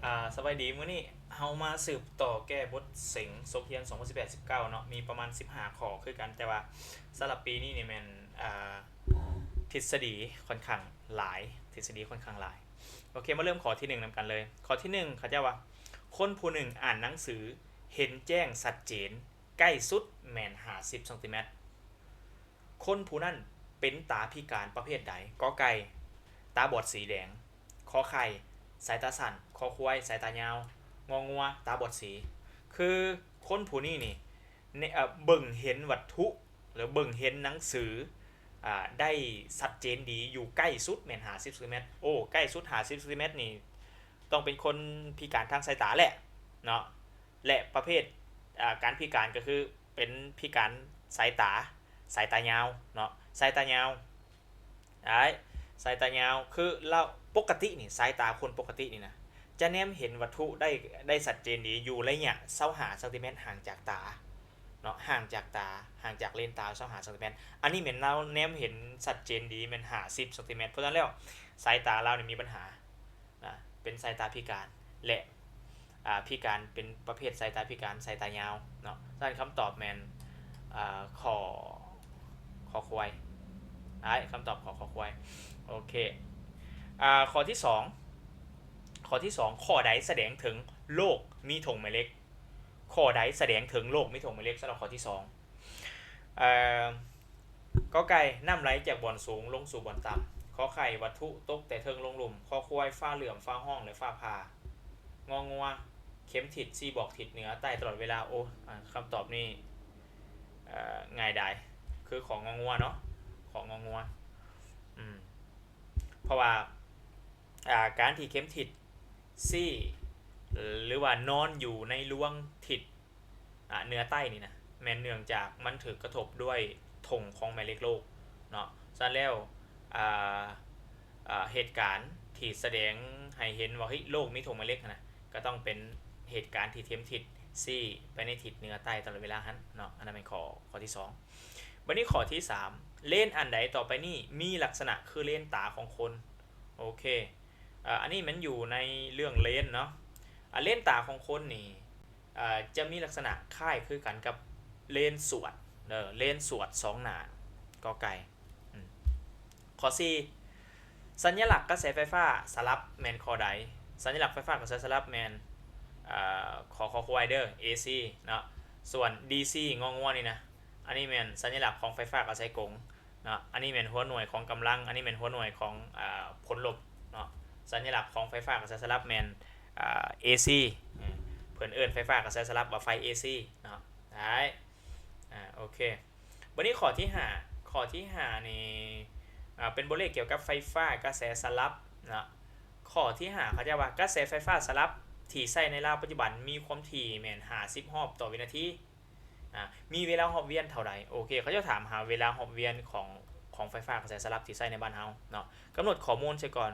ອ່າ ສະບາຍດີ ມື້ນີ້ເຮົາມາສືບຕໍ່ແກ້ບົດເສັງສົກຮຽນສອງພັນສິບແປດ ສິບເກົ້າເນາະ ມີປະມານສິບຫ້າຂໍ້ຄືກັນ ແຕ່ວ່າສຳລັບປີນີ້ນີ້ແມ່ນ ອ່າ ທິດສະດີຂ້ອນຂ້າງຫຼາຍ ທິດສະດີຂ້ອນຂ້າງຫຼາຍ. ໂອເຄ ມາເລີ່ມຂໍ້ທີໜຶ່ງນຳກັນເລີຍ. ຂໍ້ທີໜຶ່ງ ເຂົາເຈົ້າວ່າ ຄົນຜູ້ໜຶ່ງອ່ານໜັງສືເຫັນແຈ້ງຊັດເຈນ ໃກ້ສຸດແມ່ນຫ້າສິບຊັງຕີແມັດ. ຄົນຜູ້ນັ້ນເປັນຕາພິການປະເພດໃດ? ກ.ໄກ່ ຕາບອດສີແດງ, ຄ.ໄຂ່ ສາຍຕາສັ້ນ, ຄ.ຄວາຍ ສາຍຕາຍາວ, ງ.ງົວ ຕາບອດສີ. ຄືຄົນຜູ້ນີ້ນີ້ ເນ- ເອີ ເບິ່ງເຫັນວັດຖຸ ຫຼື ເບິ່ງເຫັນໜັງສື ອາ ໄດ້ຊັດເຈນດີຢູ່ໃກ້ສຸດແມ່ນຫ້າສິບຊັງຕີແມັດ. ໂອ້ ໃກ້ສຸດຫ້າສິບຊັງຕີແມັດນີ້ ຕ້ອງເປັນຄົນພິການທາງສາຍຕາແຫຼະເນາະ ແລະ ປະເພດ ອາ ການພິການກໍຄືເປັນພິການສາຍຕາ ສາຍຕາຍາວເນາະ ສາຍຕາຍາວ ອ້າຍ ສາຍຕາຍາວ ຄືລາວ ປົກກະຕິນີ້ ສາຍຕາຄົນປົກກະຕິນີ້ນະ ຈະແນມເຫັນວັດຖຸໄດ້ ໄດ້ຊັດເຈນດີຢູ່ໄລຍະຊາວຫ້າຊັງຕີແມັດຫ່າງຈາກຕາເນາະ ຫ່າງຈາກຕາ ຫ່າງຈາກເລນຕາຊາວຫ້າຊັງຕີແມັດ. ອັນນີ້ແມ່ນລາວແນມເຫັນຊັດເຈນດີແມ່ນຫ້າສິບຊັງຕີແມັດ. ເພາະສະນັ້ນແລ້ວ ສາຍຕາລາວນີ້ມີບັນຫາ ນະ ເປັນສາຍຕາພິການ ແລະ ອາ ພິການເປັນປະເພດສາຍຕາພິການ ສາຍຕາຍາວເນາະ. ສະນັ້ນຄຳຕອບແມ່ນ ອາ ຂໍ້ ຂໍ້ຄວາຍ ອ້າຍ ຄຳຕອບ ຂໍ້ ຂໍ້ຄວາຍ. ໂອເຄ ອາ ຂໍ້ທີສອງ ຂໍ້ທີສອງ ຂໍ້ໃດສະແດງເຖິງໂລກມີຖົງແມ່ເຫຼັກ? ຂໍ້ໃດສະແດງເຖິງໂລກມີຖົງແມ່ເຫຼັກ? ສຳລັບຂໍ້ທີສອງ ເອີ ກ.ໄກ່ ນ້ຳໄຫຼຈາກບ່ອນສູງລົງສູ່ບ່ອນຕ່ຳ, ຄ.ໄຂ່ ວັດຖຸຕົກແຕ່ເທິງລົງລຸ່ມ, ຄ.ຄວາຍ ຟ້າເຫຼື້ອມ ຟ້າຮ້ອງ ແລະ ຟ້າຜ່າ, ງ.ງົວ ເຂັມທິດຊີ້ບອກທິດເໜືອໃຕ້ຕະຫຼອດເວລາ. ໂອ້ ອາ ຄຳຕອບນີ້ ເອີ ງ່າຍດາຍ ຄື ຂ ງ.ງົວ ເນາະ ຂ ງ.ງົວ. ອືມ ເພາະວ່າ ອາ ການທີ່ເຂັມທິດຊີ້ ຫຼືວ່ານອນຢູ່ໃນລວງທິດ ອາ ເໜືອໃຕ້ນີ້ນະ ແມ່ນເນື່ອງຈາກມັນຖືກກະທົບດ້ວຍຖົງຂອງແມ່ເຫຼັກໂລກເນາະ. ສະນັ້ນແລ້ວ ອາ ອາ ເຫດການທີ່ສະແດງໃຫ້ເຫັນວ່າ ເຮີ້ຍ ໂລກມີຖົງແມ່ເຫຼັກຫັ້ນນະ ກໍຕ້ອງເປັນເຫດການທີ່ເຂັມທິດຊີ້ໄປໃນທິດເໜືອໃຕ້ຕະຫຼອດເວລາຫັ້ນເນາະ. ອັນນັ້ນແມ່ນຂໍ້ ຂໍ້ທີສອງ. ບັດນີ້ຂໍ້ທີສາມ ເລນອັນໃດຕໍ່ໄປນີ້ມີລັກສະນະຄືເລນຕາຂອງຄົນ? ໂອເຄ ອາ ອັນນີ້ມັນຢູ່ໃນເລື່ອງເລນເນາະ. ອາ ເລນຕາຂອງຄົນນີ້ ອາ ຈະມີລັກສະນະຄ້າຍຄືກັນກັບເລນສວດເດີ ເລນສວດສອງໜ້າ ກ.ໄກ່. ອືມ ຂໍ້ສີ່ ສັນຍະລັກກະແສໄຟຟ້າສະຫຼັບແມ່ນຂໍ້ໃດ? ສັນຍະລັກໄຟຟ້າກະແສສະຫຼັບແມ່ນ ອາ ຂ ຄ.ຄວາຍເດີ ເອຊີ ເນາະ ສ່ວນ ດີຊີ ງ.ງົວ ນີ້ນະ ອັນນີ້ແມ່ນສັນຍະລັກຂອງໄຟຟ້າກະແສກົງເນາະ. ອັນນີ້ແມ່ນຫົວໜ່ວຍຂອງກຳລັງ ອັນນີ້ແມ່ນຫົວໜ່ວຍຂອງ ອາ ຜົນລົບເນາະ. ສັນຍະລັກຂອງໄຟຟ້າກະແສສະຫຼັບແມ່ນ ອາ ເອຊີ ເອີ ເພິ່ນເອີ້ນໄຟຟ້າກະແສສະຫຼັບວ່າໄຟເອຊີເນາະ. ໄດ້ ອາ ໂອເຄ ບັດນີ້ຂໍ້ທີຫ້າ ຂໍ້ທີຫ້ານີ້ ອາ ເປັນບົດເລກກ່ຽວກັບໄຟຟ້າກະແສສະຫຼັບເນາະ. ຂໍ້ທີຫ້າ ເຂົາເຈົ້າວ່າກະແສໄຟຟ້າສະຫຼັບທີ່ໃຊ້ໃນລາວປັດຈຸບັນມີຄວາມຖີ່ແມ່ນຫ້າສິບຮອບຕໍ່ວິນາທີ. ອາ ມີເວລາຮອບວຽນເທົ່າໃດ? ໂອເຄ ເຂົາເຈົ້າຖາມຫາເວລາຮອບວຽນຂອງ ຂອງໄຟຟ້າກະແສສະຫຼັບທີ່ໃຊ້ໃນບ້ານເຮົາເນາະ. ກຳນົດຂໍ້ມູນໃສ່ກ່ອນ.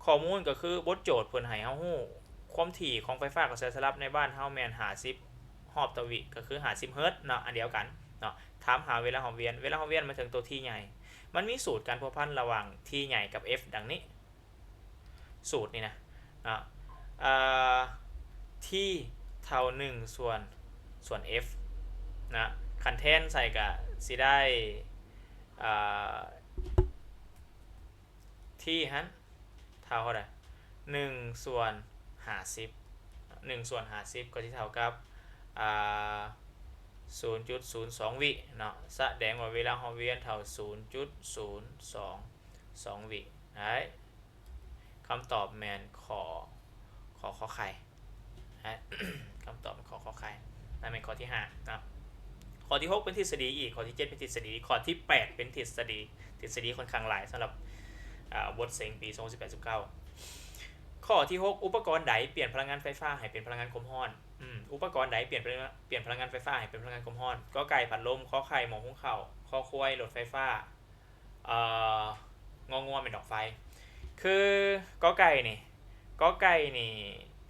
ຂໍ້ມູນກໍຄືບົດໂຈດເພິ່ນໃຫ້ເຮົາຮູ້ຄວາມຖີ່ຂອງໄຟຟ້າກະແສສະຫຼັບໃນບ້ານເຮົາແມ່ນຫ້າສິບຮອບຕໍ່ວິ ກໍຄືຫ້າສິບເຮີດເນາະ ອັນດຽວກັນເນາະ. ຖາມຫາເວລາຮອບວຽນ ເວລາຮອບວຽນໝາຍເຖິງໂຕ ທີ ໃຫຍ່. ມັນມີສູດການພົວພັນລະຫວ່າງ ທີ ໃຫຍ່ກັບ ເອັຟ ດັ່ງນີ້. ສູດນີ້ນະເນາະ ເອີ ທີ ເທົ່າໜຶ່ງສ່ວນ ສ່ວນ ເອັຟ ນະ. ຄັນແທນໃສ່ກະຊິໄດ້ ເອີ ທີຫັ້ນເທົ່າເທົ່າໃດ? ໜຶ່ງສ່ວນຫ້າສິບ ໜຶ່ງສ່ວນຫ້າສິບກໍຊິເທົ່າກັບ ອາ ສູນຈຸດສູນສອງວິເນາະ. ສະແດງວ່າເວລາຮອບວຽນເທົ່າສູນຈຸດສູນສອງສອງວິ. ໄດ້ ຄຳຕອບແມ່ນຂໍ້ ຂໍ້ ຂໍໄຂ່ ນະ ຄຳຕອບແມ່ນຂໍ້ ຂໍໄຂ່. ນັ້ນແມ່ນຂໍ້ທີຫ້າເນາະ. ຂໍ້ທີຫົກເປັນທິດສະດີອີກ, ຂໍ້ທີເຈັດເປັນທິດສະດີ, ຂໍ້ທີແປດເປັນທິດສະດີ. ທິດສະດີຂ້ອນຂ້າງຫຼາຍສຳລັບ ອາ ບົດເສັງປີສອງພັນສິບແປດ ສິບເກົ້າ. ຂໍ້ທີຫົກ ອຸປະກອນໃດປ່ຽນພະລັງງານໄຟຟ້າໃຫ້ເປັນພະລັງງານຄວາມຮ້ອນ? ອືມ ອຸປະກອນໃດປ່ຽນ ປ່ຽນພະລັງງານໄຟຟ້າໃຫ້ເປັນພະລັງງານຄວາມຮ້ອນ? ກ.ໄກ່ ພັດລົມ, ຄ.ໄຂ່ ໝໍ້ຫຸງເຂົ້າ, ຄ.ຄວາຍ ລົດໄຟຟ້າ, ເອີ ງ.ງົວ ແມ່ນດອກໄຟ. ຄື ກ.ໄກ່ ນີ້ ກ.ໄກ່ ນີ້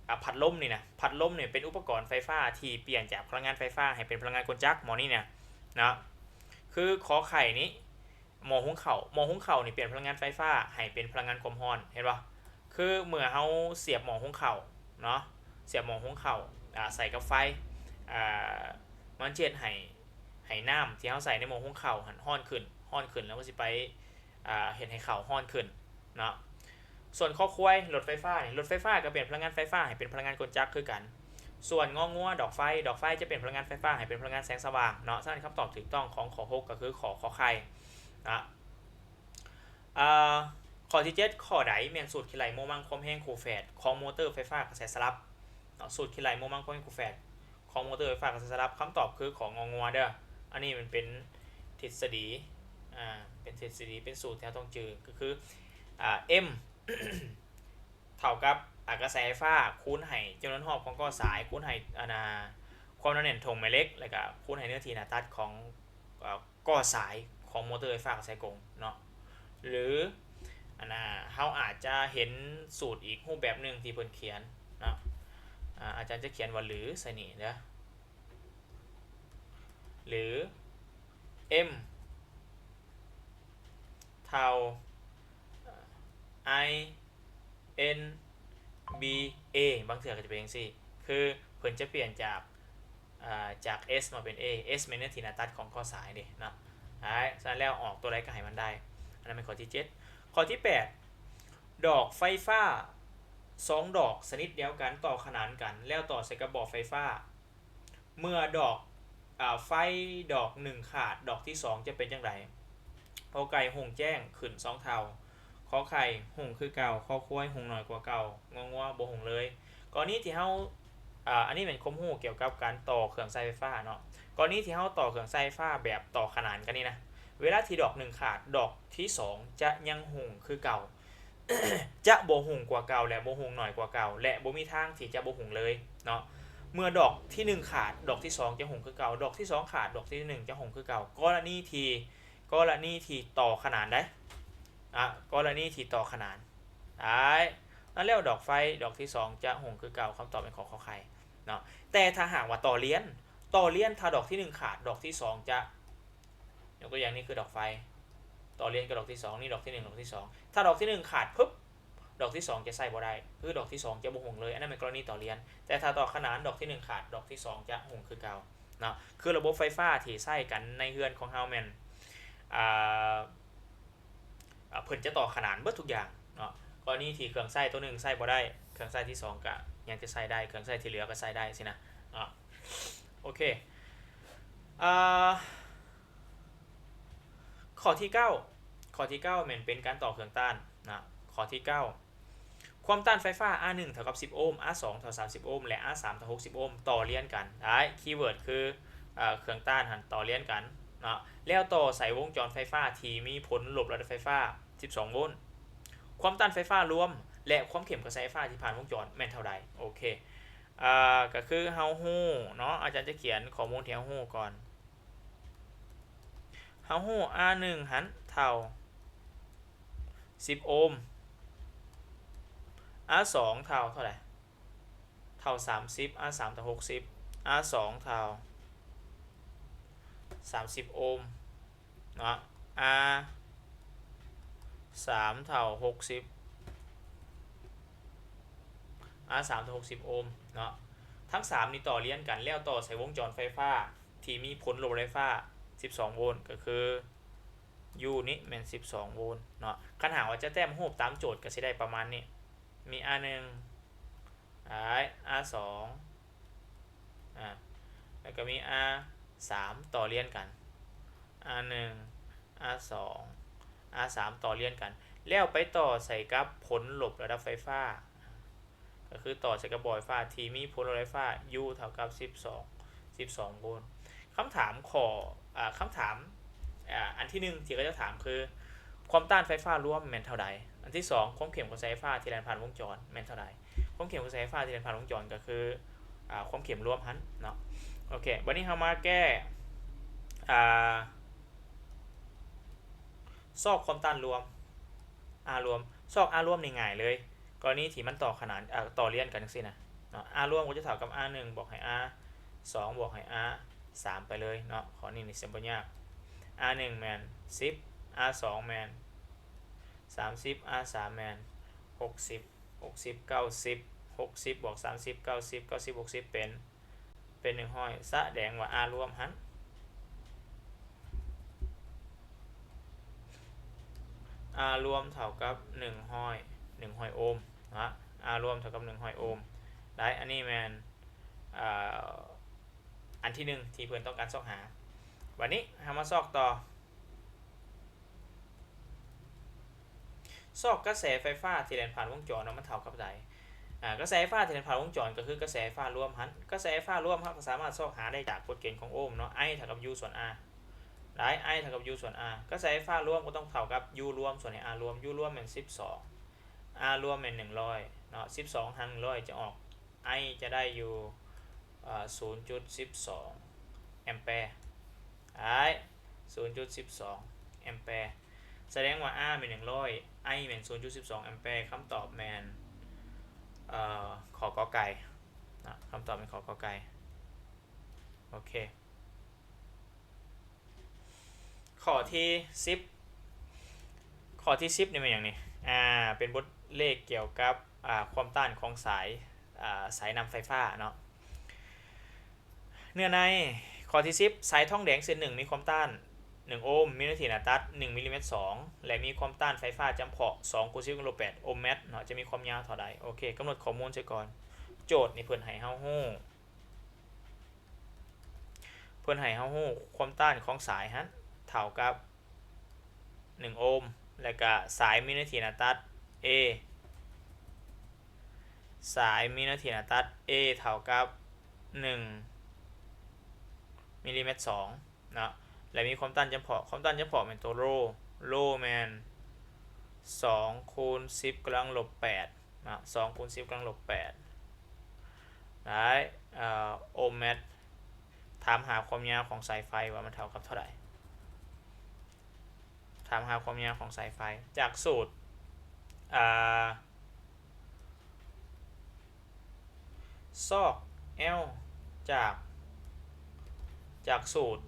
ອາ ພັດລົມນີ້ນະ ພັດລົມນີ້ເປັນອຸປະກອນໄຟຟ້າທີ່ປ່ຽນຈາກພະລັງງານໄຟຟ້າໃຫ້ເປັນພະລັງງານກົນຈັກ ໝໍ້ນີ້ນະເນາະ. ຄື ຂໍໄຂ່ ນີ້ ໝໍ້ຫຸງເຂົ້າ, ໝໍ້ຫຸງເຂົ້ານີ້ປ່ຽນພະລັງງານໄຟຟ້າໃຫ້ເປັນພະລັງງານຄວາມຮ້ອນ ເຫັນບໍ່? ຄືເມື່ອເຮົາສຽບໝໍ້ຫຸງເຂົ້າ ເນາະ ສຽບໝໍ້ຫຸງເຂົ້າ ອາ ໃສ່ກັບໄຟ ອາ ມັນຈະເຮັດໃຫ້ ໃຫ້ນ້ຳທີ່ເຮົາໃສ່ໃນໝໍ້ຫຸງເຂົ້າຫັ້ນຮ້ອນຂຶ້ນ ຮ້ອນຂຶ້ນແລ້ວມັນຊິໄປ ອາ ເຮັດໃຫ້ເຂົ້າຮ້ອນຂຶ້ນເນາະ. ສ່ວນຄອຄວາຍ ລົດໄຟຟ້ານີ້ ລົດໄຟຟ້າກໍປ່ຽນພະລັງງານໄຟຟ້າໃຫ້ເປັນພະລັງງານກົນຈັກຄືກັນ. ສ່ວນງໍງົວ ດອກໄຟ ດອກໄຟຈະປ່ຽນພະລັງງານໄຟຟ້າໃຫ້ເປັນພະລັງງານແສງສະຫວ່າງເນາະ. ສະນັ້ນຄຳຕອບຖືກຕ້ອງຂອງຂໍ້ຫົກກໍຄືຂໍ້ ຂໍໄຂ່ເນາະ. ອາ ຂໍ້ທີເຈັດ ຂໍ້ໃດແມ່ນສູດຄິດໄລ່ໂມມັງຄວາມແຮງຄູ່ແຝດຂອງມໍເຕີໄຟຟ້າກະແສສະຫຼັບເນາະ? ສູດຄິດໄລ່ໂມມັງຄວາມແຮງຄູ່ແຝດຂອງມໍເຕີໄຟຟ້າກະແສສະຫຼັບ ຄຳຕອບຄື ຂ ງໍງົວເດີ້. ອັນນີ້ມັນເປັນທິດສະດີ ອາ ເປັນທິດສະດີ ເປັນສູດທີ່ເຮົາຕ້ອງຈື່ ກໍຄື ອາ M ເທົ່າກັບ ອາ ກະແສໄຟຟ້າຄູນໃຫ້ຈຳນວນຮອບຂອງກໍສາຍ ຄູນໃຫ້ ອັນນ່າ ຄວາມໜາແໜ້ນຖົງແມ່ເຫຼັກ ແລ້ວກະຄູນໃຫ້ເນື້ອທີ່ໜ້າຕັດຂອງ ອາ ກໍສາຍຂອງມໍເຕີໄຟຟ້າກະແສກົງເນາະ. ຫຼື ອັນນ່າ ເຮົາອາດຈະເຫັນສູດອີກຮູບແບບໜຶ່ງທີ່ເພິ່ນຂຽນເນາະ ອາ ອາຈານຈະຂຽນວ່າ ຫຼື ໃສ່ນີ້ເດີ້ ຫຼື M ເທົ່າ I N B A ບາງເທື່ອກໍຈະເປັນຈັ່ງຊີ້ ຄືເພິ່ນຈະປ່ຽນຈາກ ອາ ຈາກ S ມາເປັນ A S ແມ່ນເນື້ອທີ່ໜ້າຕັດຂອງກໍສາຍເດ້ເນາະ. ອາ ສະນັ້ນແລ້ວອອກຕົວໃດກໍໃຫ້ມັນໄດ້. ອັນນັ້ນແມ່ນຂໍ້ທີເຈັດ. ຂໍ້ທີແປດ ດອກໄຟຟ້າສອງດອກຊະນິດດຽວກັນຕໍ່ຂະໜານກັນ ແລ້ວຕໍ່ໃສ່ກັບບໍ່ໄຟຟ້າ ເມື່ອດອກ ອາ ໄຟດອກໜຶ່ງຂາດ ດອກທີສອງຈະເປັນຈັ່ງໃດ? ກ ໄກ່ ຮຸ່ງແຈ້ງຂຶ້ນສອງເທົ່າ, ຂໍໄຂ່ ຮຸ່ງຄືເກົ່າ, ຄໍຄວາຍ ຮຸ່ງໜ້ອຍກວ່າເກົ່າ, ງໍງົວ ບໍ່ຮຸ່ງເລີຍ. ກໍລະນີທີ່ເຮົາ ອາ ອັນນີ້ແມ່ນຄວາມຮູ້ກ່ຽວກັບການຕໍ່ເຄື່ອງໃຊ້ໄຟຟ້າເນາະ. ກໍລະນີທີ່ເຮົາຕໍ່ເຄື່ອງໃຊ້ໄຟຟ້າແບບຕໍ່ຂະໜານກັນນີ້ນະ, ເວລາທີ່ດອກໜຶ່ງຂາດ ດອກທີສອງຈະຍັງຮຸ່ງຄືເກົ່າ. ຈະບໍ່ຮຸ່ງກວ່າເກົ່າ ແລະ ບໍ່ຮຸ່ງໜ້ອຍກວ່າເກົ່າ ແລະ ບໍ່ມີທາງທີ່ຈະບໍ່ຮຸ່ງເລີຍເນາະ. ເມື່ອດອກທີໜຶ່ງຂາດ ດອກທີສອງຈະຮຸ່ງຄືເກົ່າ, ດອກທີສອງຂາດ ດອກທີໜຶ່ງຈະຮຸ່ງຄືເກົ່າ. ກໍລະນີທີ່ ກໍລະນີທີ່ຕໍ່ຂະໜານໃດ ອາ ກໍລະນີທີ່ຕໍ່ຂະໜານ ໄດ້ ນັ້ນແລ້ວດອກໄຟດອກທີສອງຈະຮຸ່ງຄືເກົ່າ. ຄຳຕອບແມ່ນ ຂ ຂໍໄຂ່ເນາະ. ແຕ່ຖ້າຫາກວ່າຕໍ່ລຽນ ຕໍ່ລຽນ ຖ້າດອກທີໜຶ່ງຂາດ ດອກທີສອງຈະ ຍົກຕົວຢ່າງນີ້ຄືດອກໄຟ ຕໍ່ລຽນກັບດອກທີສອງ ນີ້ດອກທີໜຶ່ງ ດອກທີສອງ ຖ້າດອກທີໜຶ່ງຂາດປຶບ ດອກທີສອງຈະໃຊ້ບໍ່ໄດ້ ຄືດອກທີສອງຈະບໍ່ຮຸ່ງເລີຍ. ອັນນັ້ນແມ່ນກໍລະນີຕໍ່ລຽນ. ແຕ່ຖ້າຕໍ່ຂະໜານ ດອກທີໜຶ່ງຂາດ ດອກທີສອງຈະຮຸ່ງຄືເກົ່າເນາະ. ຄືລະບົບໄຟຟ້າທີ່ໃຊ້ກັນໃນເຮືອນຂອງເຮົາແມ່ນ ອາ ອາ ເພິ່ນຈະຕໍ່ຂະໜານເບິດທຸກຢ່າງເນາະ. ກໍລະນີທີ່ເຄື່ອງໃຊ້ໂຕໜຶ່ງໃຊ້ບໍ່ໄດ້ ເຄື່ອງໃຊ້ທີສອງກະຍັງຈະໃຊ້ໄດ້ ເຄື່ອງໃຊ້ທີ່ເຫຼືອກະໃຊ້ໄດ້ຊີ້ນະເນາະ. ໂອເຄ ອາ ຂໍ້ທີເກົ້າ ຂໍ້ທີເກົ້າແມ່ນເປັນການຕໍ່ເຄື່ອງຕ້ານນະ. ຂໍ້ທີເກົ້າ ຄວາມຕ້ານໄຟຟ້າ R ໜຶ່ງເທົ່າກັບສິບໂອມ, R ສອງເທົ່າສາມສິບໂອມ ແລະ R ສາມເທົ່າຫົກສິບໂອມ ຕໍ່ລຽນກັນ. ໄດ້ ຄີເວີດຄື ເອີ ເຄື່ອງຕ້ານຫັ້ນຕໍ່ລຽນກັນເນາະ ແລ້ວຕໍ່ໃສ່ວົງຈອນໄຟຟ້າທີ່ມີຜົນລົບລະດັບໄຟຟ້າສິບສອງໂວນ. ຄວາມຕ້ານໄຟຟ້າລວມ ແລະ ຄວາມເຂັ້ມກະແສໄຟຟ້າທີ່ຜ່ານວົງຈອນແມ່ນເທົ່າໃດ? ໂອເຄ ອາ ກະຄືເຮົາຮູ້ເນາະ ອາຈານຈະຂຽນຂໍ້ມູນທີ່ເຮົາຮູ້ກ່ອນ. ເຮົາຮູ້ R ໜຶ່ງຫັ້ນເທົ່າສິບໂອມ, R ສອງເທົ່າເທົ່າໃດ? ເທົ່າສາມສິບ, R ສາມເທົ່າຫົກສິບ, R ສອງເທົ່າສາມສິບໂອມເນາະ, R ສາມເທົ່າຫົກສິບ, R ສາມເທົ່າຫົກສິບໂອມເນາະ. ທັງສາມນີ້ຕໍ່ລຽນກັນ ແລ້ວຕໍ່ໃສ່ວົງຈອນໄຟຟ້າທີ່ມີຜົນລົບໄຟຟ້າສິບສອງໂວນ ກໍຄື U ນີ້ແມ່ນສິບສອງໂວນເນາະ. ຄັນຫາກວ່າຈະແຕ້ມຮູບຕາມໂຈດກໍຊິໄດ້ປະມານນີ້ ມີ R ໜຶ່ງ R ສອງ ອາ ແລ້ວກໍມີ R ສາມຕໍ່ລຽນກັນ R ໜຶ່ງ R ສອງ R ສາມຕໍ່ລຽນກັນ ແລ້ວໄປຕໍ່ໃສ່ກັບຜົນລົບລະດັບໄຟຟ້າ ກໍຄືຕໍ່ໃສ່ກັບບໍ່ໄຟຟ້າທີ່ມີຜົນລົບໄຟຟ້າ U ເທົ່າກັບສິບສອງ ສິບສອງໂວນ. ຄຳຖາມຂໍ້ ອາ ຄຳຖາມ ອາ ອັນທີໜຶ່ງທີ່ເຂົາເຈົ້າຖາມຄື ຄວາມຕ້ານໄຟຟ້າລວມແມ່ນເທົ່າໃດ? ອັນທີສອງ ຄວາມເຂັ້ມຂອງສາຍໄຟຟ້າທີ່ແລ່ນຜ່ານວົງຈອນແມ່ນເທົ່າໃດ? ຄວາມເຂັ້ມຂອງສາຍໄຟຟ້າທີ່ແລ່ນຜ່ານວົງຈອນກໍຄື ອາ ຄວາມເຂັ້ມລວມຫັ້ນເນາະ. ໂອເຄ ບັດນີ້ເຮົາມາແກ້ ອາ ຊອກຄວາມຕ້ານລວມ R ລວມ ຊອກ R ລວມນີ້ງ່າຍເລີຍ ກໍລະນີທີ່ມັນຕໍ່ຂະໜານ ເອີ ຕໍ່ລຽນກັນຈັ່ງຊີ້ນະເນາະ. R ລວມກໍຈະເທົ່າກັບ R ໜຶ່ງ ບວກໃຫ້ R ສອງ ບວກໃຫ້ R ສາມໄປເລີຍເນາະ. ຂໍ້ນີ້ນີ້ຊິບໍ່ຍາກ R ໜຶ່ງແມ່ນສິບ R ສອງແມ່ນສາມສິບ R ສາມແມ່ນຫົກສິບ ຫົກສິບ ເກົ້າສິບ ຫົກສິບບວກສາມສິບ ເກົ້າສິບ ເກົ້າສິບບວກສິບເປັນ ເປັນໜຶ່ງຮ້ອຍ ສະແດງວ່າ R ລວມຫັ້ນ R ລວມເທົ່າກັບໜຶ່ງຮ້ອຍ ໜຶ່ງຮ້ອຍໂອມເນາະ R ລວມເທົ່າກັບໜຶ່ງຮ້ອຍໂອມ. ໄດ້ ອັນນີ້ແມ່ນ ເອີ ອັນທີໜຶ່ງທີ່ເພິ່ນຕ້ອງການຊອກຫາ. ບັດນີ້ເຮົາມາຊອກຕໍ່ ຊອກກະແສໄຟຟ້າທີ່ແລ່ນຜ່ານວົງຈອນວ່າມັນເທົ່າກັບໃດ. ອາ ກະແສໄຟຟ້າທີ່ແລ່ນຜ່ານວົງຈອນກໍຄືກະແສໄຟຟ້າລວມຫັ້ນ. ກະແສໄຟຟ້າລວມເຮົາກໍສາມາດຊອກຫາໄດ້ຈາກກົດເກນຂອງໂອມເນາະ I ເທົ່າກັບ U ສ່ວນ R. ໄດ້ I ເທົ່າກັບ U ສ່ວນ R. ກະແສໄຟຟ້າລວມກໍຕ້ອງເທົ່າກັບ U ລວມສ່ວນໃຫ້ R ລວມ. U ລວມແມ່ນສິບສອງ R ລວມແມ່ນໜຶ່ງຮ້ອຍເນາະ ສິບສອງຫານໜຶ່ງຮ້ອຍຈະອອກ I ຈະໄດ້ຢູ່ ເອີ ສູນຈຸດສິບສອງແອມແປ. ໄດ້ ສູນຈຸດສິບສອງແອມແປ ສະແດງວ່າ R ແມ່ນໜຶ່ງຮ້ອຍ I ແມ່ນສູນຈຸດສິບສອງແອມແປ. ຄຳຕອບແມ່ນ ເອີ ຂໍ້ ກ ໄກ່ເນາະ ຄຳຕອບແມ່ນຂໍ້ ກ ໄກ່. ໂອເຄ ຂໍ້ທີສິບ ຂໍ້ທີສິບນີ້ແມ່ນຫຍັງນີ້? ອາ ເປັນບົດເລກກ່ຽວກັບ ອາ ຄວາມຕ້ານຂອງສາຍ ອາ ສາຍນຳໄຟຟ້າເນາະ. ເນື້ອໃນ ຂໍ້ທີສິບ ສາຍທອງແດງເສັ້ນໜຶ່ງມີຄວາມຕ້ານໜຶ່ງໂອມ ມີເນື້ອທີ່ໜ້າຕັດໜຶ່ງມິລລີແມັດສອງ ແລະ ມີຄວາມຕ້ານໄຟຟ້າຈຳເພາະສອງຄູນສິບກຳລັງລົບແປດໂອມແມັດເນາະ ຈະມີຄວາມຍາວເທົ່າໃດ? ໂອເຄ ກຳນົດຂໍ້ມູນຊະກ່ອນ. ໂຈດນີ້ເພິ່ນໃຫ້ເຮົາຮູ້ ເພິ່ນໃຫ້ເຮົາຮູ້ຄວາມຕ້ານຂອງສາຍຫັ້ນເທົ່າກັບໜຶ່ງໂອມ ແລະກະສາຍມີເນື້ອທີ່ໜ້າຕັດ A ສາຍມີເນື້ອທີ່ໜ້າຕັດ A ເທົ່າກັບໜຶ່ງມິລລີແມັດສອງເນາະ ແລະມີຄວາມຕ້ານຈຳເພາະ ຄວາມຕ້ານຈຳເພາະແມ່ນຕົວໂຣ ໂຣແມ່ນສອງຄູນສິບກຳລັງລົບແປດ ເນາະ ສອງຄູນສິບກຳລັງລົບແປດ ໄດ້ ເອີ ໂອມແມັດ. ຖາມຫາຄວາມຍາວຂອງສາຍໄຟວ່າມັນເທົ່າກັບເທົ່າໃດ? ຖາມຫາຄວາມຍາວຂອງສາຍໄຟ ຈາກສູດ ອາ ຊອກ L ຈາກ ຈາກສູດ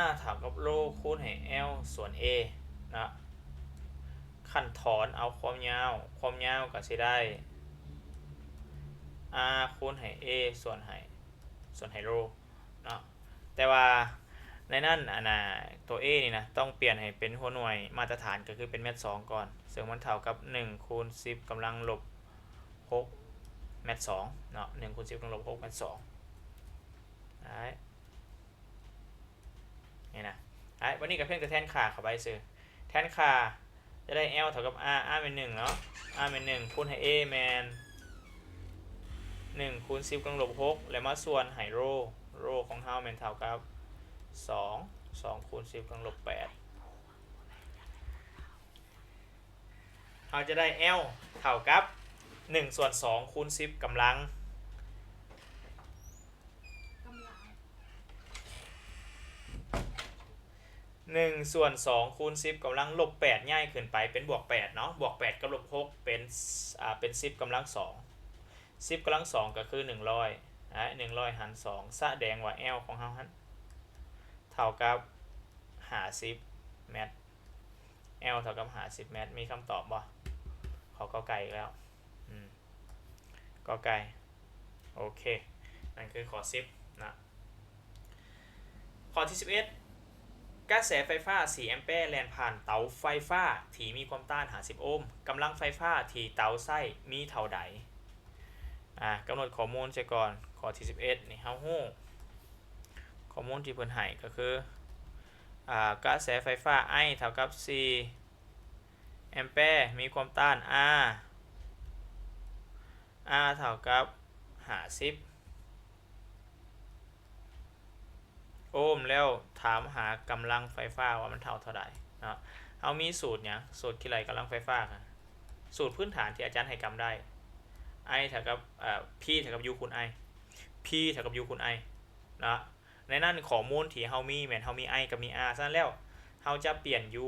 R ເທົ່າກັບໂຣຄູນໃຫ້ L ສ່ວນ A ເນາະ ຄັນຖອນເອົາຄວາມຍາວ ຄວາມຍາວກໍຊິໄດ້ R ຄູນໃຫ້ A ສ່ວນໃຫ້ ສ່ວນໃຫ້ໂຣເນາະ. ແຕ່ວ່າໃນນັ້ນ ອັນນ່າ ຕົວ A ນີ້ນະ ຕ້ອງປ່ຽນໃຫ້ເປັນຫົວໜ່ວຍມາດຕະຖານ ກໍຄືເປັນແມັດສອງກ່ອນ ເຊິ່ງມັນເທົ່າກັບໜຶ່ງຄູນສິບກຳລັງລົບຫົກແມັດສອງເນາະ ໜຶ່ງຄູນສິບກຳລັງລົບຫົກແມັດສອງ ໄດ້ ນີ້ນະ ໄດ້ ບັດນີ້ກໍພຽງແຕ່ແທນຄ່າເຂົ້າໄປຊື່ ແທນຄ່າ ຈະໄດ້ L ເທົ່າກັບ R R ແມ່ນໜຶ່ງເນາະ R ແມ່ນໜຶ່ງ ຄູນໃຫ້ A ແມ່ນໜຶ່ງຄູນສິບກຳລັງລົບຫົກ ແລ້ວມາສ່ວນໃຫ້ໂຣ ໂຣຂອງເຮົາແມ່ນເທົ່າກັບສອງ ສອງຄູນສິບກຳລັງລົບແປດ ເຮົາຈະໄດ້ L ເທົ່າກັບໜຶ່ງສ່ວນສອງຄູນສິບກຳລັງ ກຳລັງ ໜຶ່ງສ່ວນສອງຄູນສິບກຳລັງລົບແປດ ຍ້າຍຂຶ້ນໄປເປັນບວກແປດເນາະ ບວກແປດກັບລົບຫົກເປັນ ອາ ເປັນສິບກຳລັງສອງ ສິບກຳລັງສອງກໍຄືໜຶ່ງຮ້ອຍ ອາ ໜຶ່ງຮ້ອຍຫານສອງ ສະແດງວ່າ L ຂອງເຮົາຫັ້ນເທົ່າກັບຫ້າສິບແມັດ L ເທົ່າກັບຫ້າສິບແມັດ ມີຄຳຕອບບໍ່? ຂໍ້ ກ ໄກ່ອີກແລ້ວ ອືມ ກ ໄກ່ ໂອເຄ ນັ້ນຄືຂໍ້ສິບນະ. ຂໍ້ທີສິບເອັດ ກະແສໄຟຟ້າສີ່ແອມແປແລ່ນຜ່ານເຕົາໄຟຟ້າທີ່ມີຄວາມຕ້ານຫ້າສິບໂອມ ກຳລັງໄຟຟ້າທີ່ເຕົາໃຊ້ມີເທົ່າໃດ? ອາ ກຳນົດຂໍ້ມູນເສຍກ່ອນ ຂໍ້ທີສິບເອັດນີ້ເຮົາຮູ້ ຂໍ້ມູນທີ່ເພິ່ນໃຫ້ກໍຄື ອາ ກະແສໄຟຟ້າ I ເທົ່າກັບສີ່ແອມແປ ມີຄວາມຕ້ານ R R ເທົ່າກັບຫ້າສິບໂອມ ແລ້ວຖາມຫາກຳລັງໄຟຟ້າວ່າມັນເທົ່າເທົ່າໃດເນາະ. ເຮົາມີສູດຫຍັງ? ສູດຄິດໄລ່ກຳລັງໄຟຟ້າ ສູດພື້ນຖານທີ່ອາຈານໃຫ້ກຳໄດ້ I ເທົ່າກັບ ເອີ P ເທົ່າກັບ U ຄູນ I P ເທົ່າກັບ U ຄູນ I ເນາະ. ໃນນັ້ນຂໍ້ມູນທີ່ເຮົາມີແມ່ນເຮົາມີ I ກັບມີ R ສະນັ້ນແລ້ວເຮົາຈະປ່ຽນ U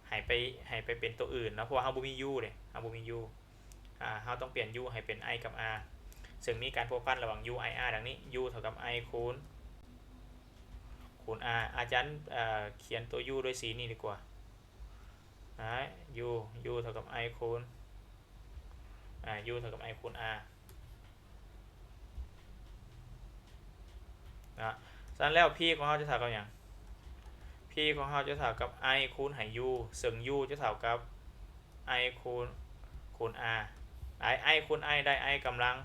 ໃຫ້ໄປ ໃຫ້ໄປເປັນຕົວອື່ນເນາະ ເພາະວ່າເຮົາບໍ່ມີ U ເດ້ ເຮົາບໍ່ມີ U ອາ ເຮົາຕ້ອງປ່ຽນ U ໃຫ້ເປັນ I ກັບ R ເຊິ່ງມີການພົວພັນລະຫວ່າງ U I R ດັ່ງນີ້ U ເທົ່າກັບ I ຄູນ ຄູນ R ອາຈານ ເອີ ຂຽນຕົວ U ດ້ວຍສີນີ້ດີກວ່າ ອາ u u ເທົ່າກັບ i ຄູນ ອາ u ເທົ່າກັບ i ຄູນ r ນະ. ສະນັ້ນແລ້ວ p ຂອງເຮົາຈະເທົ່າກັບຫຍັງ? p ຂອງເຮົາຈະເທົ່າກັບ i ຄູນໃຫ້ u ເຊິ່ງ u ຈະເທົ່າກັບ i ຄູນ ຄູນ r. i i ຄູນ i ໄດ້ i ກຳລັງ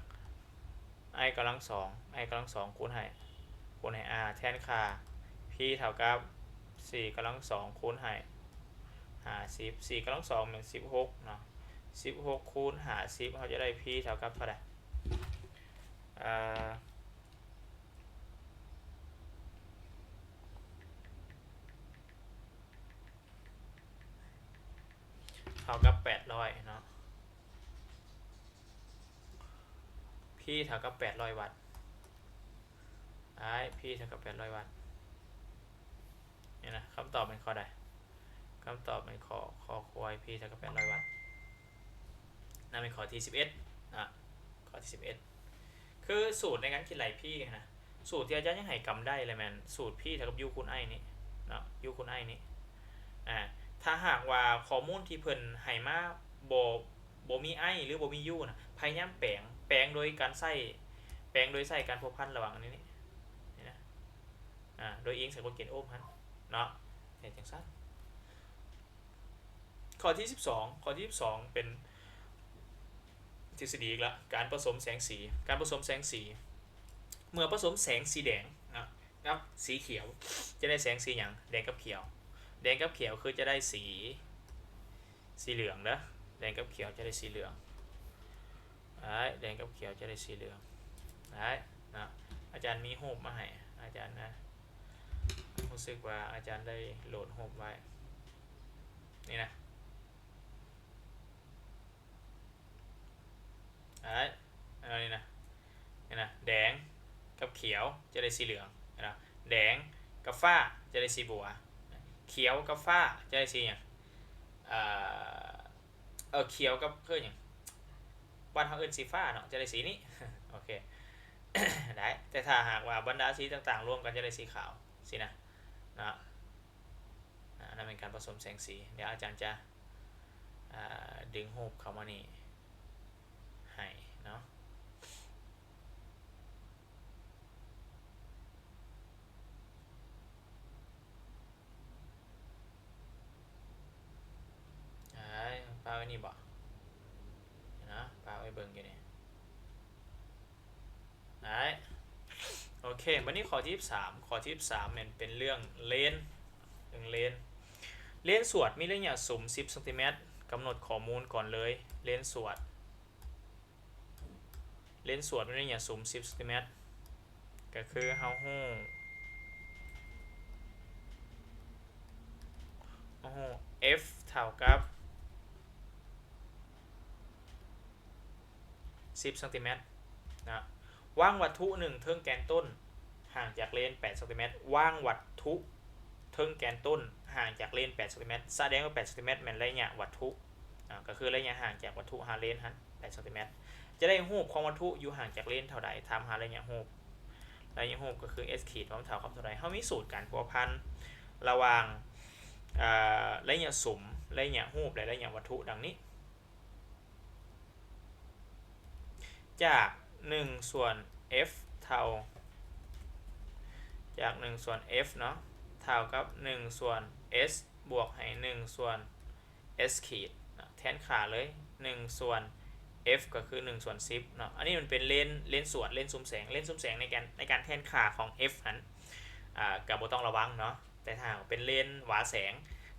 i ກຳລັງສອງ i ກຳລັງສອງຄູນໃຫ້ ຄູນໃຫ້ r ແທນຄ່າ p ເທົ່າກັບສີ່ກຳລັງສອງຄູນໃຫ້ຫ້າສິບ ສີ່ກຳລັງສອງແມ່ນສິບຫົກເນາະ ສິບຫົກຄູນຫ້າສິບ ເຮົາຈະໄດ້ p ເທົ່າກັບເທົ່າໃດ? ເອີ ເທົ່າກັບແປດຮ້ອຍເນາະ p ເທົ່າກັບແປດຮ້ອຍວັດ i p ເທົ່າກັບແປດຮ້ອຍວັດ ນີ້ນະ ຄຳຕອບແມ່ນຂໍ້ໃດ? ຄຳຕອບແມ່ນຂໍ້ ຄ ຄວາຍ p ເທົ່າກັບແປດຮ້ອຍວັດ. ນັ້ນແມ່ນຂໍ້ທີສິບເອັດນະ ຂໍ້ທີສິບເອັດ ຄືສູດໃນການຄິດໄລ່ p ຫັ້ນນະ ສູດທີ່ອາຈານຢາກໃຫ້ກຳໄດ້ລະແມ່ນສູດ p ເທົ່າກັບ u ຄູນ i ນີ້ເນາະ u ຄູນ i ນີ້. ອາ ຖ້າຫາກວ່າຂໍ້ມູນທີ່ເພິ່ນໃຫ້ມາບໍ່ ບໍ່ມີ i ຫຼືບໍ່ມີ u ນະ ພະຍາຍາມແປງ ແປງໂດຍການໃຊ້ ແປງໂດຍໃຊ້ການພົວພັນລະຫວ່າງອັນນີ້ ນີ້ນະ ອາ ໂດຍອີງໃສ່ກົດເກນໂອມຫັ້ນເນາະ ເຮັດຈັ່ງຊັ້ນ. ຂໍ້ທີສິບສອງ ຂໍ້ທີສິບສອງເປັນທິດສະດີອີກລະ ການປະສົມແສງສີ ການປະສົມແສງສີ ເມື່ອປະສົມແສງສີແດງນະກັບສີຂຽວ ຈະໄດ້ແສງສີຫຍັງ? ແດງກັບຂຽວ ແດງກັບຂຽວຄືຈະໄດ້ສີ ສີເຫຼືອງເດີ ແດງກັບຂຽວຈະໄດ້ສີເຫຼືອງ ໄດ້ ແດງກັບຂຽວຈະໄດ້ສີເຫຼືອງ ໄດ້ນະ. ອາຈານມີຮູບມາໃຫ້ ອາຈານນະ ຮູ້ສຶກວ່າອາຈານໄດ້ໂຫຼດຮູບໄວ້ ນີ້ນະ ໄດ້ ອັນນີ້ນະ ນີ້ນະ ແດງກັບຂຽວຈະໄດ້ສີເຫຼືອງ ເຫັນບໍ່? ແດງກັບຟ້າຈະໄດ້ສີບົວ ຂຽວກັບຟ້າຈະໄດ້ສີຫຍັງ? ເອີ ເອີ ຂຽວກັບ ເອີ້ນຫຍັງ? ບ້ານເຮົາເອີ້ນສີຟ້າເນາະ ຈະໄດ້ສີນີ້ ໂອເຄ ໄດ້. ແຕ່ຖ້າຫາກວ່າບັນດາສີຕ່າງໆລວມກັນຈະໄດ້ສີຂາວ ຊີ້ນະ ເນາະ. ອາ ອັນນັ້ນແມ່ນການປະສົມແສງສີ. ດຽວອາຈານຈະ ອາ ດຶງຮູບເຂົ້າມານີ້ໃຫ້ເນາະ. ອ້າຍ ປະໄວ້ນີ້ບໍ? ເນາະ ປະໄວ້ເບິ່ງຢູ່ນີ້. ໄດ້ ໂອເຄ ບັດນີ້ຂໍ້ທີສິບສາມ ຂໍ້ທີສິບສາມແມ່ນເປັນເລື່ອງເລນ ເລື່ອງເລນ ເລນສວດມີໄລຍະສຸມສິບຊັງຕີແມັດ ກຳນົດຂໍ້ມູນກ່ອນເລີຍ ເລນສວດ ເລນສວດມີໄລຍະສຸມສິບຊັງຕີແມັດ ກໍຄືເຮົາຮູ້ ເຮົາຮູ້ F ເທົ່າກັບສິບຊັງຕີແມັດນະ. ວາງວັດຖຸໜຶ່ງເທິງແກນຕົ້ນຫ່າງຈາກເລນແປດຊັງຕີແມັດ ວາງວັດຖຸ ເທິງແກນຕົ້ນຫ່າງຈາກເລນແປດຊັງຕີແມັດ ສະແດງວ່າແປດຊັງຕີແມັດແມ່ນໄລຍະວັດຖຸ ອາ ກໍຄືໄລຍະຫ່າງຈາກວັດຖຸຫາເລນຫັ້ນແປດຊັງຕີແມັດ. ຈະໄດ້ຮູບຂອງວັດຖຸຢູ່ຫ່າງຈາກເລນເທົ່າໃດ? ຖາມຫາໄລຍະຮູບ ໄລຍະຮູບກໍຄື S ຂີດວ່າມັນເທົ່າກັບເທົ່າໃດ. ເຮົາມີສູດການພົວພັນລະຫວ່າງ ອາ ໄລຍະສຸມ ໄລຍະຮູບ ແລະ ໄລຍະວັດຖຸດັ່ງນີ້. ຈາກໜຶ່ງສ່ວນ F ເທົ່າ ຈາກໜຶ່ງສ່ວນ F ເນາະ ເທົ່າກັບໜຶ່ງສ່ວນ S ບວກໃຫ້ໜຶ່ງສ່ວນ S ຂີດເນາະ ແທນຄ່າເລີຍ ໜຶ່ງສ່ວນ F ກໍຄືໜຶ່ງສ່ວນສິບເນາະ. ອັນນີ້ມັນເປັນເລນ ເລນສວດ ເລນຊຸມແສງ ເລນຊຸມແສງໃນການ ໃນການແທນຄ່າຂອງ F ຫັ້ນ ອາ ກໍບໍ່ຕ້ອງລະວັງເນາະ. ແຕ່ຖ້າຫາກເປັນເລນຫວາແສງ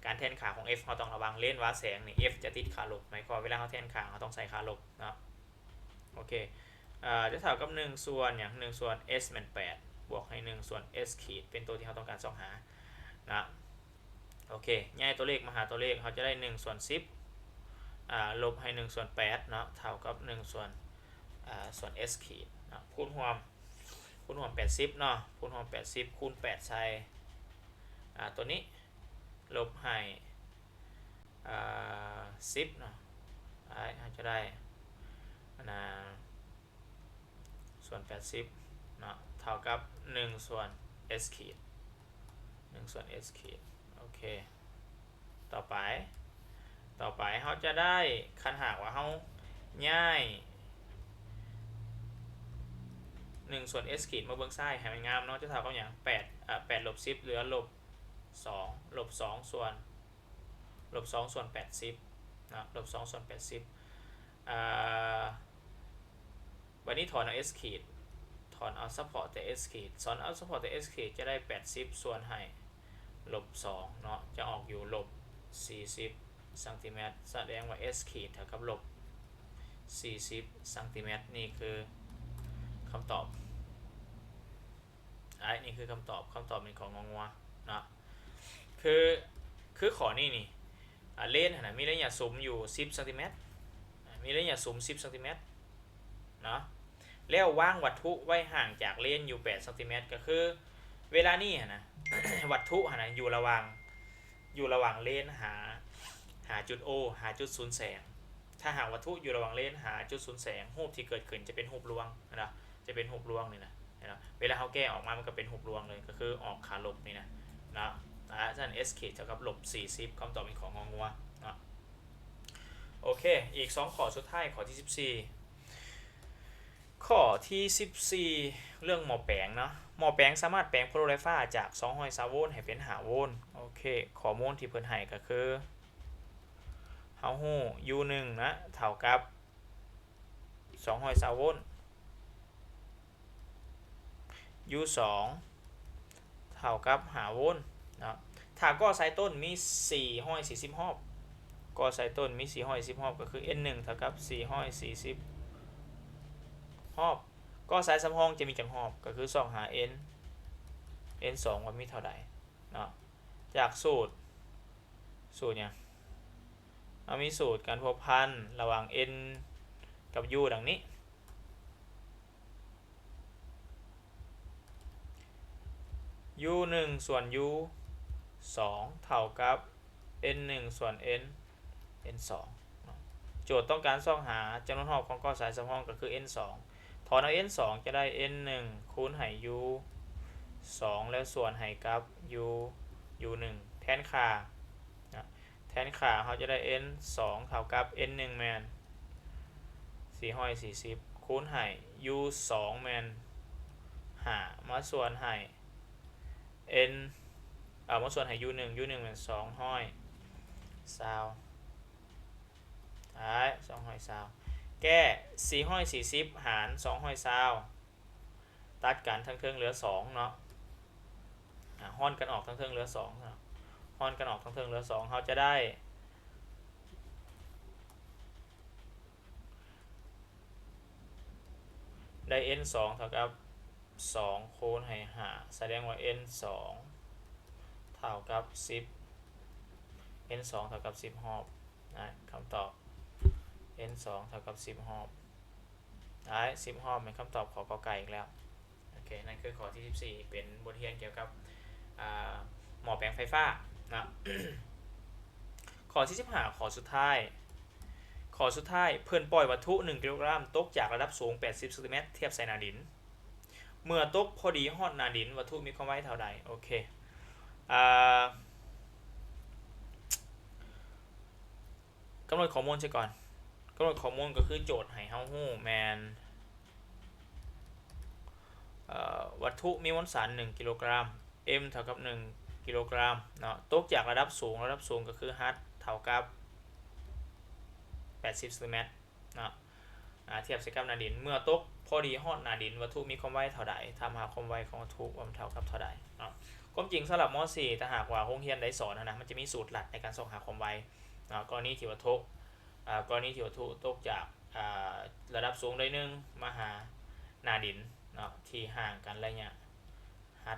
ການແທນຄ່າຂອງ F ເຮົາຕ້ອງລະວັງ ເລນຫວາແສງນີ້ F ຈະຕິດຄ່າລົບ ໝາຍຄວາມເວລາເຮົາແທນຄ່າເຮົາຕ້ອງໃສ່ຄ່າລົບເນາະ. ໂອເຄ ອາ ຈະເທົ່າກັບໜຶ່ງສ່ວນຫຍັງ? ໜຶ່ງສ່ວນ S ແມ່ນແປດ ບວກໃຫ້ໜຶ່ງສ່ວນ S ຂີດ ເປັນຕົວທີ່ເຮົາຕ້ອງການຊອກຫານະ. ໂອເຄ ຍ້າຍຕົວເລກມາຫາຕົວເລກ ເຮົາຈະໄດ້ໜຶ່ງສ່ວນສິບ ອາ ລົບໃຫ້ໜຶ່ງສ່ວນແປດເນາະ ເທົ່າກັບໜຶ່ງສ່ວນ ອາ ສ່ວນ S ຂີດເນາະ ຄູນຮ່ວມ ຄູນຮ່ວມແປດສິບເນາະ ຄູນຮ່ວມແປດສິບ ຄູນແປດໃສ່ ອາ ຕົວນີ້ ລົບໃຫ້ ອາ ສິບເນາະ ເຮົາຈະໄດ້ ອັນນ່າ ສ່ວນແປດສິບເນາະ ເທົ່າກັບໜຶ່ງສ່ວນ S ຂີດ ໜຶ່ງສ່ວນ S ຂີດ. ໂອເຄ ຕໍ່ໄປ ໄປເຮົາຈະໄດ້ ຄັນຫາກວ່າເຮົາຍ້າຍໜຶ່ງສ່ວນ S ຂີດມາເບື້ອງຊ້າຍໃຫ້ມັນງາມເນາະ ຈະເທົ່າກັບຫຍັງ? ແປດ ເອີ ແປດລົບສິບ ເຫຼືອລົບສອງ ລົບສອງສ່ວນ ລົບສອງສ່ວນແປດສິບເນາະ ລົບສອງສ່ວນແປດສິບ ເອີ ບັດນີ້ຖອນເອົາ S ຂີດ ຖອນເອົາສະເພາະແຕ່ S ຂີດ ຖອນເອົາສະເພາະແຕ່ S ຂີດ ຈະໄດ້ແປດສິບສ່ວນໃຫ້ລົບສອງເນາະ ຈະອອກຢູ່ລົບສີ່ສິບຊັງຕີແມັດ ສະແດງວ່າ S ຂີດເທົ່າກັບລົບສີ່ສິບຊັງຕີແມັດ ນີ້ຄືຄຳຕອບ. ອາ ນີ້ຄືຄຳຕອບ ຄຳຕອບເປັນຂໍ້ງໍງົວເນາະ ຄື ຄືຂໍ້ນີ້ນີ້ ອາ ເລນຫັ້ນນະ ມີໄລຍະສຸມຢູ່ສິບຊັງຕີແມັດ ອາ ມີໄລຍະສຸມສິບຊັງຕີແມັດເນາະ ແລ້ວວາງວັດຖຸໄວ້ຫ່າງຈາກເລນຢູ່ແປດຊັງຕີແມັດ ກໍຄືເວລານີ້ຫັ້ນນະ ວັດຖຸຫັ້ນນະ ຢູ່ລະຫວ່າງ ຢູ່ລະຫວ່າງເລນຫາ ຫາຈຸດ O ຫາຈຸດສູນແສງ ຖ້າຫາກວັດຖຸຢູ່ລະຫວ່າງເລນຫາຈຸດສູນແສງ ຮູບທີ່ເກີດຂຶ້ນຈະເປັນຮູບລວງເນາະ ຈະເປັນຮູບລວງນີ້ນະ ເຫັນບໍ່? ເວລາເຮົາແກ້ອອກມາ ມັນກໍເປັນຮູບລວງເລີຍ ກໍຄືອອກຂາລົບນີ້ນະ ເນາະ ອາ ສະນັ້ນ S ຂີດເທົ່າກັບລົບສີ່ສິບ ຄຳຕອບເປັນຂໍ້ງໍງົວເນາະ. ໂອເຄ ອີກສອງຂໍ້ສຸດທ້າຍ ຂໍ້ທີສິບສີ່ ຂໍ້ທີສິບສີ່ ເລື່ອງໝໍ້ແປງເນາະ ໝໍ້ແປງສາມາດແປງໂພໂລໄຟຟ້າຈາກສອງຮ້ອຍຊາວໂວນໃຫ້ເປັນຫ້າໂວນ. ໂອເຄ ຂໍ້ມູນທີ່ເພິ່ນໃຫ້ກໍຄື ເຮົາຮູ້ U ໜຶ່ງນະ ເທົ່າກັບສອງຮ້ອຍຊາວໂວນ U ສອງ ເທົ່າກັບຫ້າໂວນເນາະ ຖ້າກໍໄຊຕົ້ນມີສີ່ຮ້ອຍສີ່ສິບຮອບ ກໍໄຊຕົ້ນມີສີ່ຮ້ອຍສີ່ສິບຮອບ ກໍຄື N ໜຶ່ງເທົ່າກັບສີ່ຮ້ອຍສີ່ສິບຮອບ ກໍໄຊສຳຮອງຈະມີຈັກຮອບ ກໍຄືຊອກຫາ N N ສອງວ່າມີເທົ່າໃດເນາະ ຈາກສູດ ສູດຫຍັງ? ເຮົາມີສູດການພົວພັນລະຫວ່າງ N ກັບ U ດັ່ງນີ້ U ໜຶ່ງສ່ວນ U ສອງ ເທົ່າກັບ N ໜຶ່ງສ່ວນ N N ສອງເນາະ ໂຈດຕ້ອງການຊອກຫາຈຳນວນຮອບຂອງກໍໄຊສຳຮອງກໍຄື N ສອງ ຖອນເອົາ N ສອງ ຈະໄດ້ N ໜຶ່ງຄູນໃຫ້ U ສອງ ແລ້ວສ່ວນໃຫ້ກັບ U U ໜຶ່ງ ແທນຄ່ານະ ແທນຄ່າເຮົາຈະໄດ້ N ສອງ ເທົ່າກັບ N ໜຶ່ງແມ່ນສີ່ຮ້ອຍສີ່ສິບ ຄູນໃຫ້ U ສອງແມ່ນຫ້າ ມາສ່ວນໃຫ້ N ເອົາ ມາສ່ວນໃຫ້ U ໜຶ່ງ U ໜຶ່ງແມ່ນສອງຮ້ອຍຊາວ ອາ ສອງຮ້ອຍຊາວ ແກ້ສີ່ຮ້ອຍສີ່ສິບຫານສອງຮ້ອຍຊາວ ຕັດກັນທາງເທິງເຫຼືອສອງເນາະ ອາ ຮ່ອນກັນອອກທາງເທິງເຫຼືອສອງເນາະ ຮ່ອນກັນອອກທາງເທິງເຫຼືອສອງ ເຮົາຈະໄດ້ ໄດ້ N ສອງ ເທົ່າກັບສອງຄູນໃຫ້ຫ້າ ສະແດງວ່າ N ສອງ ເທົ່າກັບສິບ N ສອງ ເທົ່າກັບສິບຮອບນະ ຄຳຕອບ N ສອງ ເທົ່າກັບສິບຮອບ ໄດ້ສິບຮອບ ແມ່ນຄຳຕອບ ຂ ກ ໄກ່ ອີກແລ້ວ. ໂອເຄ ນັ້ນຄືຂໍ້ທີສິບສີ່ ເປັນບົດຮຽນກ່ຽວກັບ ອາ ໝໍ້ແປງໄຟຟ້າເນາະ. ຂໍ້ທີສິບຫ້າ ຂໍ້ສຸດທ້າຍ ຂໍ້ສຸດທ້າຍ ເພິ່ນປ່ອຍວັດຖຸໜຶ່ງກິໂລກຣາມຕົກຈາກລະດັບສູງແປດສິບຊັງຕີແມັດ ທຽບໃສ່ໜ້າດິນ. ເມື່ອຕົກພໍດີຮອດໜ້າດິນ ວັດຖຸມີຄວາມໄວເທົ່າໃດ? ໂອເຄ ອາ ກຳນົດຂໍ້ມູນຊະກ່ອນ. ກຳນົດຂໍ້ມູນກໍຄືໂຈດໃຫ້ເຮົາຮູ້ແມ່ນ ເອີ ວັດຖຸມີມວນສານໜຶ່ງກິໂລກຣາມ M ເທົ່າກັບໜຶ່ງກິໂລກຣາມເນາະ ຕົກຈາກລະດັບສູງ ລະດັບສູງກໍຄື H ເທົ່າກັບແປດສິບຊັງຕີແມັດເນາະ ອາ ທຽບໃສ່ກັບໜ້າດິນ ເມື່ອຕົກພໍດີຮອດໜ້າດິນ ວັດຖຸມີຄວາມໄວເທົ່າໃດ? ຖາມຫາຄວາມໄວຂອງວັດຖຸວ່າມັນເທົ່າກັບເທົ່າໃດເນາະ. ຄວາມຈິງສຳລັບ ມໍສີ່ ຖ້າຫາກວ່າໂຮງຮຽນໃດສອນຫັ້ນນະ ມັນຈະມີສູດລັດໃນການຊອກຫາຄວາມໄວເນາະ ກໍລະນີທີ່ວັດຖຸ ອາ ກໍລະນີທີ່ວັດຖຸຕົກຈາກ ອາ ລະດັບສູງໜ້ອຍໜຶ່ງມາຫາໜ້າດິນເນາະ ທີ່ຫ່າງກັນໄລຍະ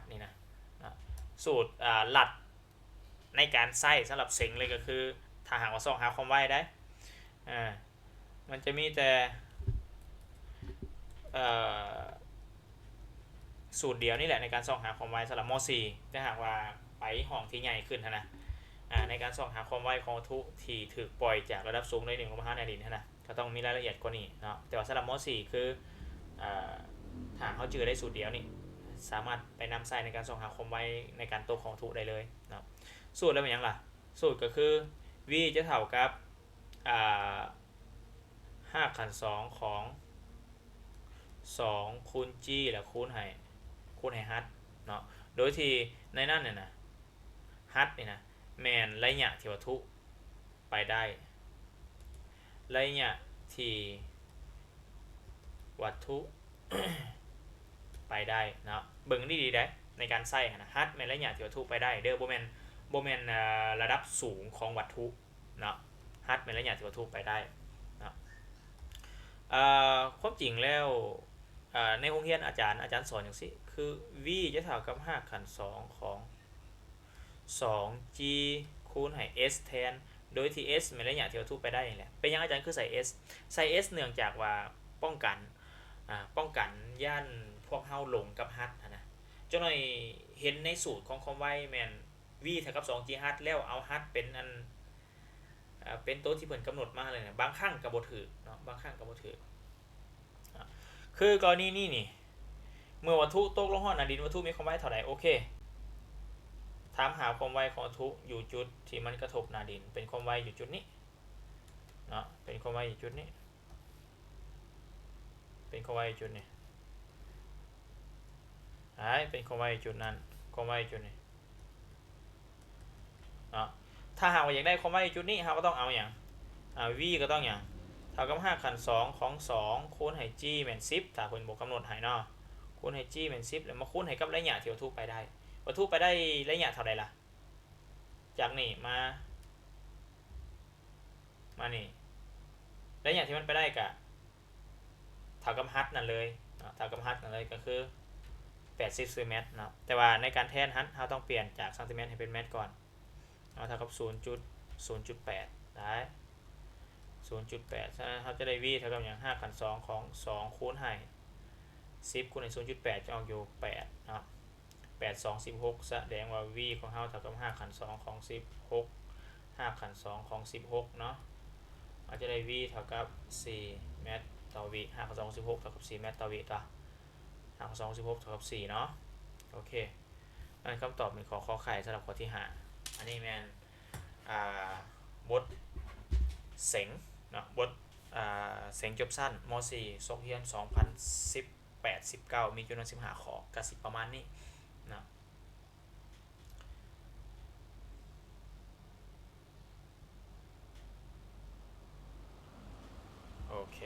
H ນີ້ນະເນາະ ສູດ ອາ ລັດໃນການໃຊ້ສຳລັບເສັງເລີຍ ກໍຄືຖ້າຫາກວ່າຊອກຫາຄວາມໄວໄດ໋ ອາ ມັນຈະມີແຕ່ ເອີ ສູດດຽວນີ້ແຫຼະໃນການຊອກຫາຄວາມໄວສຳລັບ ມໍສີ່ ແຕ່ຫາກວ່າໄປຫ້ອງທີ່ໃຫຍ່ຂຶ້ນຫັ້ນນະ ອາ ໃນການຊອກຫາຄວາມໄວຂອງວັດຖຸທີ່ຖືກປ່ອຍຈາກລະດັບສູງໜ້ອຍໜຶ່ງລົງມາຫາໜ້າດິນຫັ້ນນະ ກໍຕ້ອງມີລາຍລະອຽດກວ່ານີ້ເນາະ. ແຕ່ວ່າສຳລັບ ມໍສີ່ ຄື ອາ ຖ້າເຮົາຈື່ໄດ້ສູດດຽວນີ້ ສາມາດໄປນຳໃຊ້ໃນການຊອກຫາຄວາມໄວໃນການຕົກຂອງວັດຖຸໄດ້ເລີຍເນາະ. ສູດແລ້ວແມ່ນຫຍັງລະ? ສູດກໍຄື V ຈະເທົ່າກັບ ອ່າ ຮາກຂັ້ນສອງຂອງສອງຄູນຈີ ແລ້ວຄູນໃຫ້ ຄູນໃຫ້ຮັດເນາະ ໂດຍທີ່ໃນນັ້ນນີ້ນະ ຮັດນີ້ນະ ແມ່ນໄລຍະທີ່ວັດຖຸໄປໄດ້ ໄລຍະທີ່ວັດຖຸໄປໄດ້ເນາະ. ເບິ່ງດີໆເດ້ ໃນການໃຊ້ຫັ້ນນະ ຮັດແມ່ນໄລຍະທີ່ວັດຖຸໄປໄດ້ເດີ ບໍ່ແມ່ນ ບໍ່ແມ່ນ ເອີ ລະດັບສູງຂອງວັດຖຸເນາະ. ຮັດແມ່ນໄລຍະທີ່ວັດຖຸໄປໄດ້ເນາະ. ເອີ ຄວາມຈິງແລ້ວ ເອີ ໃນໂຮງຮຽນອາຈານ ອາຈານສອນຈັ່ງຊີ້ ຄື v ຈະເທົ່າກັບຮາກຂັ້ນສອງຂອງ ສອງຈີ ຄູນໃຫ້ s ແທນ ໂດຍທີ່ s ແມ່ນໄລຍະທີ່ວັດຖຸໄປໄດ້ນີ້ແຫຼະ. ເປັນຫຍັງອາຈານຄືໃສ່ s? ໃສ່ s ເນື່ອງຈາກວ່າປ້ອງກັນ ອ່າ ປ້ອງກັນຢ້ານພວກເຮົາຫຼົງກັບຮັດຫັ້ນນະ. ຈັກໜ່ອຍເຫັນໃນສູດຂອງຄວາມໄວແມ່ນ v ເທົ່າກັບສອງຈີຮັດ ແລ້ວເອົາຮັດເປັນອັນ ເປັນໂຕທີ່ເພິ່ນກຳນົດມາເລີຍນະ. ບາງຄັ້ງກໍບໍ່ຖືກເນາະ ບາງຄັ້ງກໍບໍ່ຖືກ. ຄືກໍລະນີນີ້ນີ້ ເມື່ອວັດຖຸຕົກລົງຮອດໜ້າດິນ ວັດຖຸມີຄວາມໄວເທົ່າໃດ? ໂອເຄ ຖາມຫາຄວາມໄວຂອງວັດຖຸຢູ່ຈຸດທີ່ມັນກະທົບໜ້າດິນ ເປັນຄວາມໄວຢູ່ຈຸດນີ້ເນາະ ເປັນຄວາມໄວຢູ່ຈຸດນີ້ ເປັນຄວາມໄວຢູ່ຈຸດນີ້ ໄດ້ ເປັນຄວາມໄວຢູ່ຈຸດນັ້ນ ຄວາມໄວຢູ່ຈຸດນີ້ ເນາະ. ຖ້າຫາກວ່າຢາກໄດ້ຄວາມໄວຢູ່ຈຸດນີ້ ເຮົາກໍຕ້ອງເອົາຫຍັງ? ອ່າ v ກໍຕ້ອງຫຍັງ? ເທົ່າກັບຮາກຂັ້ນສອງຂອງສອງຄູນໃຫ້ g ແມ່ນສິບ ຖ້າເພິ່ນບໍ່ກຳນົດໃຫ້ເນາະ ຄູນໃຫ້ g ແມ່ນສິບ ແລ້ວມາຄູນໃຫ້ກັບໄລຍະທີ່ວັດຖຸໄປໄດ້ ວັດຖຸໄປໄດ້ໄລຍະເທົ່າໃດລະ? ຈາກນີ້ມາ ມານີ້ ໄລຍະທີ່ມັນໄປໄດ້ກະ ເທົ່າກັບຮັດນັ້ນເລີຍເນາະ ເທົ່າກັບຮັດນັ້ນເລີຍ ກໍຄືແປດສິບເຊັນຕີແມັດເນາະ. ແຕ່ວ່າໃນການແທນຫັ້ນ ເຮົາຕ້ອງປ່ຽນຈາກເຊັນຕີແມັດໃຫ້ເປັນແມັດກ່ອນເນາະ ເທົ່າກັບສູນຈຸດສູນແປດ ໄດ້ ສູນຈຸດແປດ. ສະນັ້ນເຮົາຈະໄດ້ v ເທົ່າກັບຫຍັງ? ຮາກຂັ້ນສອງຂອງສອງຄູນໃຫ້ສິບຄູນໃຫ້ສູນຈຸດແປດ ຈະອອກຢູ່ແປດເນາະ ແປດສອງສິບຫົກ ສະແດງວ່າ v ຂອງເຮົາເທົ່າກັບຮາກຂັ້ນສອງຂອງສິບຫົກ ຮາກຂັ້ນສອງຂອງສິບຫົກເນາະ. ເຮົາຈະໄດ້ v ເທົ່າກັບສີ່ແມັດຕໍ່ວິ ຮາກຂັ້ນສອງຂອງສິບຫົກເທົ່າກັບສີ່ແມັດຕໍ່ວິຕົວະ ຮາກຂັ້ນສອງຂອງສິບຫົກເທົ່າກັບສີ່ເນາະ. ໂອເຄ ນັ້ນຄຳຕອບໃນຂໍ້ ຂໍໄຂ່ ສຳລັບຂໍ້ທີຫ້າ. ອັນນີ້ແມ່ນ ອ່າ ບົດເສັງເນາະ ບົດ ອ່າ ເສັງຈົບຊັ້ນ ມໍສີ່ ສົກຮຽນສອງພັນສິບແປດ ສິບເກົ້າ ມີຈຳນວນສິບຫ້າຂໍ້ ກະຊິປະມານນີ້ເນາະ. ໂອເຄ